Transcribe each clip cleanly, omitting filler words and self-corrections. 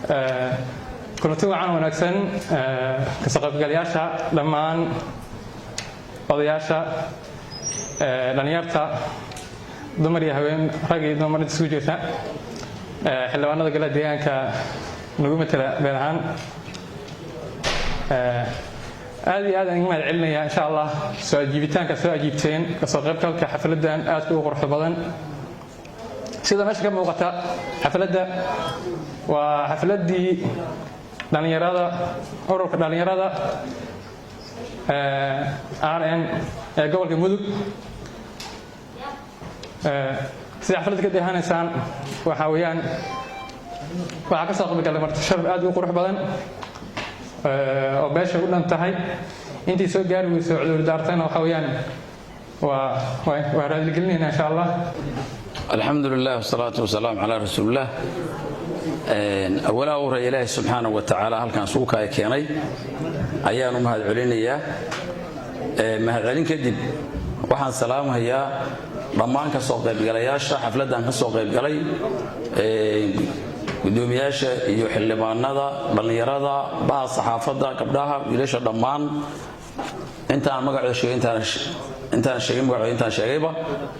Kulanti wacan wanaagsan, kasoo qaybgalayaasha dhammaan, odayaasha, dhalinyarta, dumar iyo haween, rag iyo dumar inta isugu jirta, xildhibaanada golaha deegaanka nagu matala beel ahaan, aad iyo aad aan iga mahad celinaya, insha Allah, soo ajiibitaanka soo ajiibteen kasoo qaybgalka xafladdan aadka u quruxda badan. Sida meesha ka muuqata, xafladda waa xafladdii dhalinyarada, ururka dhalinyarada RN ee gobolka Mudug. Sida xafladda ka dheehanaysaan, waxaa weeyaan waxaa ka soo qayb galay marti sharaf aad u qurux badan oo beesha u dhan tahay. Intii soo gaari weyso, cudur daartana, waxa weeyaan waa raaligelinayna, insha Allah. Alxamdu lilah wsalaatu wasalaamu calaa rasuulilah. Awalaha u hore, Ilaahay subxaanahu wa tacaala halkan isugu kaaya keenay ayaanu mahad celinayaa. Mahadcelin kadib, waxaan salaamhayaa dhammaan ka soo qaybgalayaasha xafladdan ka soo qaybgalay, gudoomiyaasha iyo xildhibaanada, dhallinyarada, baha saxaafadda, gabdhaha, wiilasha, dhammaan intaan magacooda sheegay, intaan sheegay magacooda, intaan sheegayba,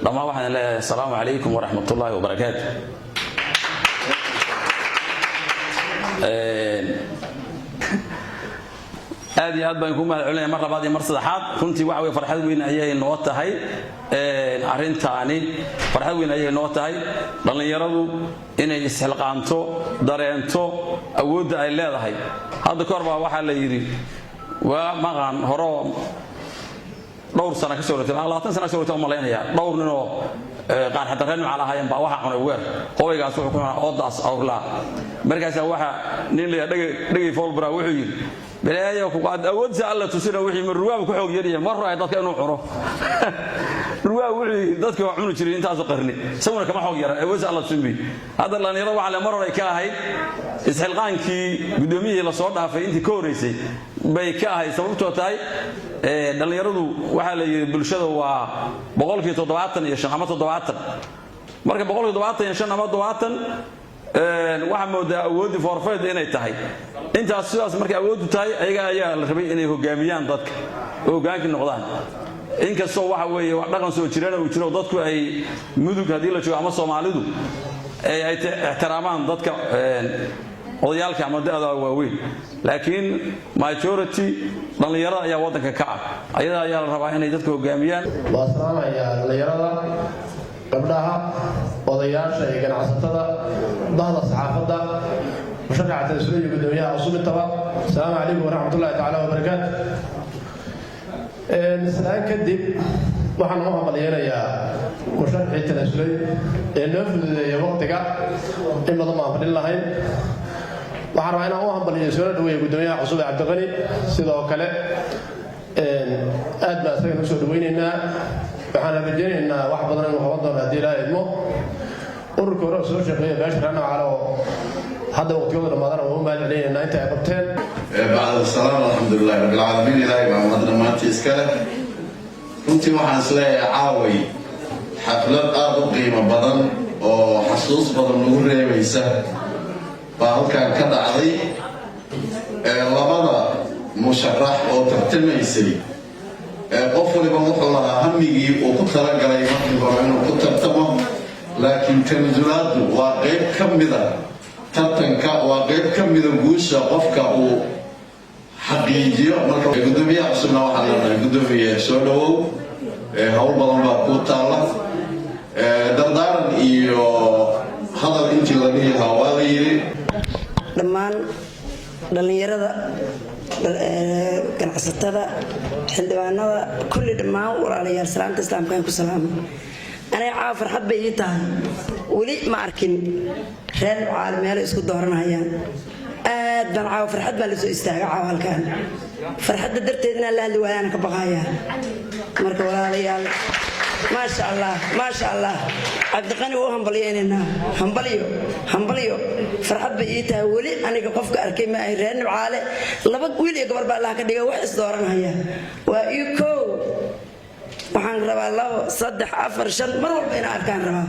dhammaan waxaan leeyahay assalaamu calaykum waraxmatullaahi wabarakaatu. Aad iyo aad baan ku mahad celinaya mar labaad iyo mar saddexaad. Runtii waxa weye farxad weyn ayay noo tahay arrintaani, farxad weyn ayay noo tahay dhallinyaradu inay isxilqaanto, dareento awoodda ay leedahay. Hadda kahor baa waxaa la yidhi, waa maqan horoo dhowr sana ka soo rotay, 20 sana ka soo rotay u malaynaya, dhowr ninoo qaar xataa reer Nimcaal ahaayeen baa waxaa cunay weer. Hobaygaas wuxuu ku cunaa oodaas awrlaa. Markaasaa waxaa nin la dhegay foolbara wuxuu yidhi: "Balaayo ku qaad, awoodsa Alla tusina." Wixii ma ruwaab ku xoog yaryahay mar hore dadka inuu cuno ruwaab, wuxuu yidhi dadka waa cuni jiray intaasoo qarni, isaguna kama xoog yara, awoodsa Alla tusin bi. Hadda dhalinyarada waxaa le mar hore ka ahayd isxilqaankii guddoomiyihii la soo dhaafay intii ka horreysay bay ka ahayd. Sababtoo tahay, dhallinyaradu waxaa la yidhi bulshada waa 75% ama 70. Marka 75% ama 70, waxaa moodaa awooddii foorfeyd inay tahay intaas. Sidaas markay awooddu tahay, ayaga ayaa la rabay inay hogaamiyaan dadka oo hogaankii noqdaan. Inkastoo waxa weeye wax dhaqan soo jirana uu jiro, dadku ay Mudug haddii la joogo ama Soomaalidu ay ixtiraamaan dadka odayaalka ama da'da waaweyn, laakiin majority dhallinyarada ayaa waddanka ka ah, ayada ayaa la rabaa inay dadka hogaamiyaan. Waa salaamayaa dhallinyarada, gabdhaha, odayaasha iyo ganacsatada, bahda saxaafadda, musharaxa talislo iyo guddoomiyaha cusub intaba. Asalaamu calaykum waraxmatullahi tacaala wabarakaatu. Salaan kadib, waxaan u hambalyeynayaa musharaxii talaslay ee noo fududeeya waqtiga in badan baan fadhin lahayn. Waxaan rabaa inaan u hambaliyo, soona dhaweeya guddoomiyaha cusub ee Cabdiqani. Sidoo kale aad baan isagana usoo dhaweynaynaa. Waxaana rajaynaynaa wax badan inuu qaban doono haddii Ilaaha idmo. Ururka hore oo soo shaqeeya beesha reer Nocale oo hadda waqtigooda dhammaadana waa u mahad celinaynaa inta ay qabteen. Bacd asalaam, alxamdulilahi rabbi alcaalamiin, Ilaahay baa mahad dhammaantii iska leh. Runtii waxaan isleeyahay caaway xaflad aada u qiimo badan oo xasuus badan nagu reebaysa baa halkan ka dhacday. Labada musharax oo tartamaysay, qof waliba wuxuu lahaa hamigii uu ku talagalay markii hore inuu ku tartamo, laakiin tanasulaaddu waa qayb ka mida tartanka, waa qayb ka mida guusha qofka uu xaqiijiyo. Marka gudoomiyaha cusubna waxaan leenahay: gudoomiye, soo dhawow, hawl badan baa kuu taalla. Dardaaran iyo hadal intii la dhihi lahaa waa la yidhi. Dhammaan dhallinyarada, ganacsatada, xildhibaanada, kulli, dhammaan walaalayaal, salaamta islaamkaan ku salaamay. Aniga caawa farxad bay ii tahay. Weli ma arkin reer Caali meelo isku dooranayaan. Aad baan caawa farxad baan lasoo istaaga caawa halkaan. Farxadda darteed inaan la hadli waayaan ka baqayaa. Marka walaalayaal, maasha Allah, maasha Allah, Cabdiqani waa u hambalyaynaynaa. Hambalyo, hambalyo. Farxad bay ii tahay. Weli aniga qofka arkay ma ahay reer Nibcaale laba wiil iyo gabar baa Allah ka dhiga wax isdooranhaya. Waa ii kow. Waxaan rabaa labo, saddex, afar, shan, mar walba inaan arkaan rabaa.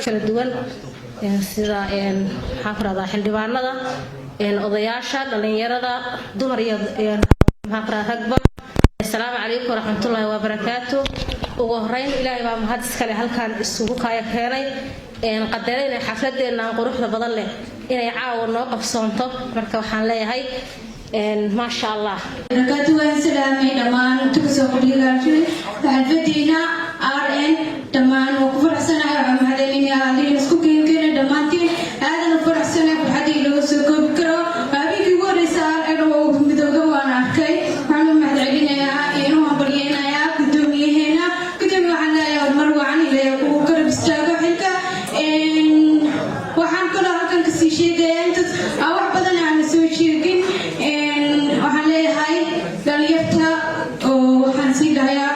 Kala duwan. Sida maxaan ku rahdaa, xildhibaanada, odayaasha, dhalinyarada, dumar iyo maxaan ku rahdaa ragba, asalaamu calaykum waraxmatullaahi wabarakaatu. Ugu horeyn, Ilaahay baa mahad iskale halkan isugu kaaya keenay, qadarayna xafladeennan quruxda badan leh inay caawa noo qabsoonto. Marka waxaan leeyahay, maasha Allah. Barakaatu. Waan salaamay dhammaan inta kasoo qaybgalaashay xalfadiina RN. Dhammaan waa ku faraxsanahay. Waxaan mahadcelinayaa Allihii isku keenkeenay dhammaantiin. Aadan u faraxsanahay, farxadii loo soo koobi karo. Habeenkii ugu horeysa RN oo midooda waan arkay. Waxaan u mahadcelinayaa, inuu hambalyeynayaa gudoomiyaheena. Gudoomiye, waxaan leeyahay horumar wacan, Ilaahay kugu garab istaago xilka. Waxaan kaloo halkan kasii sheegayaa intaas wax badan aan soo sheegin. Waxaan leeyahay dhalinyarta oo waxaan sii dhahayaa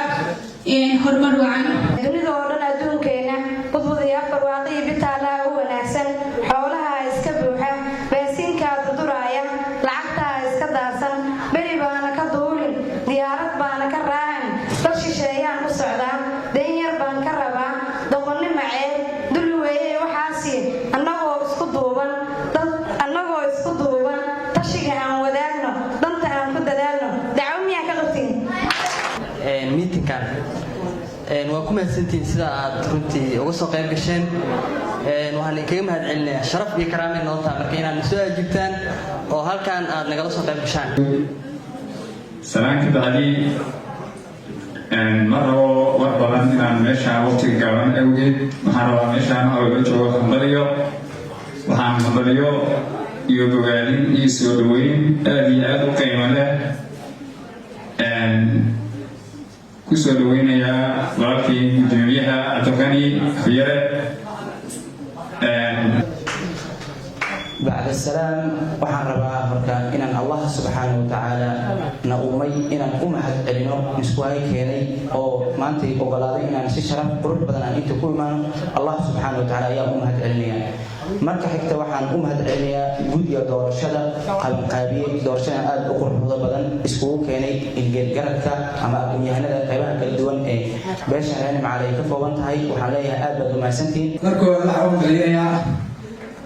horumar wacan. Dunida oo dhan, adduunkeena budbud iyo barwaaqo iyo bitaalaha u wanaagsan, xoolaha iska buuxa, baasiinkaa durduraaya, lacagtaa iska daadsan, beri baana ka duulin, diyaarad baana ka raacin, dad shisheeyaan u socdaa, dayn yar baan ka rabaa, doqonni maceeb dul weeye waxaasi. Annagoo isku duuban, tashiga aan wadaagno, danta aan ku dadaalno. Dacwo miyaa ka qabtiin? Miitinkan waa ku mahadsantihiin sida aad runtii uga soo qayb gasheen. Waxaan idinkaga mahad celinayaa. Sharaf iyo karaamay noo taha marka inaad soo ajiibtaan oo halkan aad nagala soo qayb gashaan. Salaan ka bacdi, ma rabo war badan inaan meeshaan waqtiga gaaban awgeed. Waxaan rabaa meeshaan oo la joogo hambaliyo, waxaan hambaliyo iyo bogaalin iyo soo dhaweyn aada iyo aada u qiimo leh ku soo dhaweynayaa walaalkii gudoomiyaha Cabdiqani Afyare. Bacda salaam, waxaan rabaa marka inaan Allah subxaana wa tacaala na uumay inaan u mahad celino, iskuhay keenay oo maantay ogolaaday inaan si sharaf qurux badan aan inta ku imaano. Allah subxaana wa tacaala ayaan u mahad celinaya. Marka xigta, waxaan u mahad celinayaa guddiga doorashada qabanqaabiyey doorashada aada u quruxda badan, iskugu keenay ilgeedgaradka ama aqoon-yahanada qaybaha kala duwan ee beesha Reer Nimcaale ay ka kooban tahay. Waxaan leeyahay, aad baad u mahadsantihiin. Marka hore, waxaan u mahadcelinayaa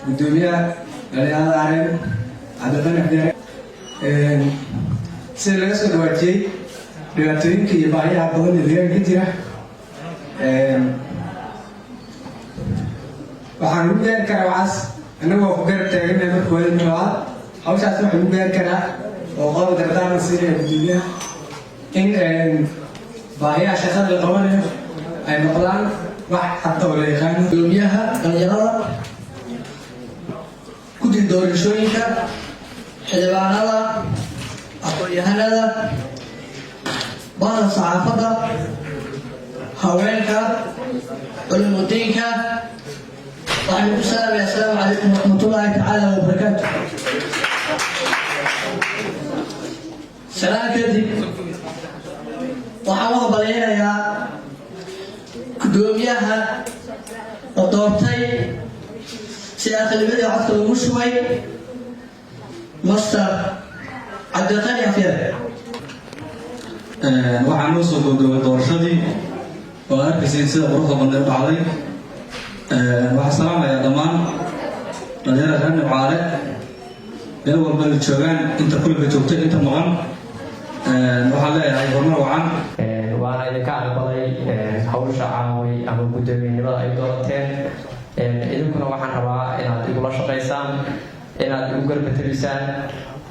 gudoomiyaha dhalinyarada RN, Cabdiqani Afyare. Sida laga soo dhawaajiyey, dhibaatooyinka iyo baahiyaha badan ee deegaanka ka jira waxaan ugu gaari karaa waxaas innagoo ku garab taagannahay. Marka hore, labaad, hawshaas waxaan ugu gaari karaa oo qodob dardaaran siinaya gudoomiyaha in baahiyaha shaqada la qabanayo ay noqdaan wax cad oo la yaqaano. Gudoomiyaha dhalinyarada, guddiga doorashooyinka, xildhibaanada, aqoon-yahanada, bahda saxaafadda, haweenka, culimudiinka, waxaan ku salaamaya asalaamu calaykum waraxmatullaahi tacaala wabarakaatu. Salaan kadib, waxaan u hambalyaynayaa gudoomiyaha la doortay si aqlibadii codka lagu shubay, Master Cabdiqani Afyare. Waxaa noo soo gabagabay doorashadii oo aad arkayseen sida quruxda badneed u dhacday. Waxaa salaamayaa dhammaan dhalinyarada reer Nimcaale meel walba ay joogaan, inta kulanka joogtay, inta maqan. Waxaan leeyahay horumar wacan. Waana idinka aqbalay hawsha caaway ama guddoomiyenimada ay doorateen. Idinkuna waxaan rabaa inaad igula shaqaysaan, inaad igu garbatabisaan,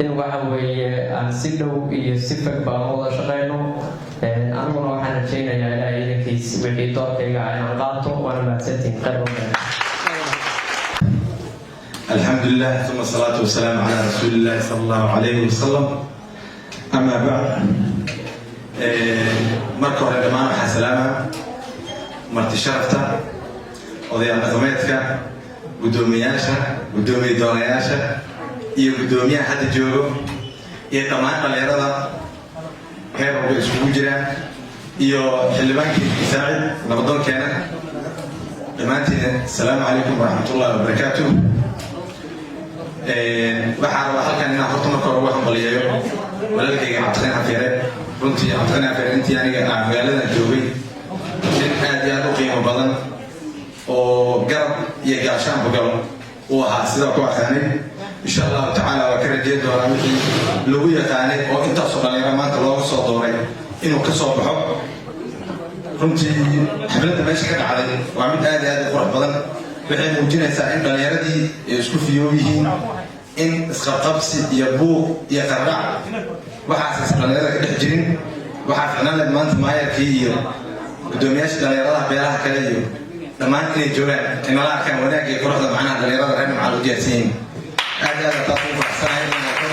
in waxa weeye aan si dhow iyo si fog baan wada shaqayno. Aniguna waxaan rajaynayaa, Ilaahay idankiis, wixii doorkayga ah inaan qaato. Waana mahadsantihiin, khayr badan. الحمد لله، ثم الصلاة والسلام على رسول الله صلى الله عليه وسلم، أما بعد. Marka hore, dhammaan waxaa salaama marti sharafta, odayaal dhaqameedka, guddoomiyaasha, guddoomiye doonayaasha iyo guddoomiyaha hadda joogo, iyo dhammaan dhalinyarada heer walba isugu jiraan, iyo xildhibaankii Saacid nabadoonkeena. Dhammaantiin, asalaamu calaykum waraxmatullahi wabarakaatu. Waxaa rabaa halkan inaan horta marka hore ugu hambaliyeeyo walaalkayga Cabdiqani Afyare. Runtii Cabdiqani Afyare, intii aniga aan magaaladan joogay, nin aad iyo aad u qiimo badan. Oo garab iyo gaashaanba galo uu ahaa sidaa ku aqaanay. Insha Allahu tacaala waa ka rajeyn doonaa wixii lagu yaqaanay oo intaasoo dhalinyaro maanta looga soo dooray inuu ka soo baxo. Runtii xafladda meesha ka dhacday waa mid aad iyo aad u qurux badan. Waxay muujinaysaa in dhallinyaradii ay isku fiyoob yihiin, in isqabqabsi iyo buuq iyo qardhac waxaas dhallinyarada ka dhex jirin. Waxaa ficnaan leed maanta maayarkii iyo guddoomiyaasha dhallinyaradaha beelaha kale iyo dhammaan inay joogaan, inala arkaan wanaagga iyo quruxda macnaha dhallinyarada reer Nimcaal u diyaarsan yihiin. Aad iyo aad taas ugu faraxsanahay inaan arko.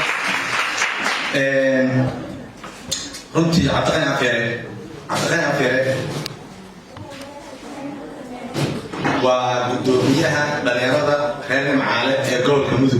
Runtii Cabdiqani Afeere waa guddoomiyaha dhallinyarada reer Nimcaale ee gobolka Mudug.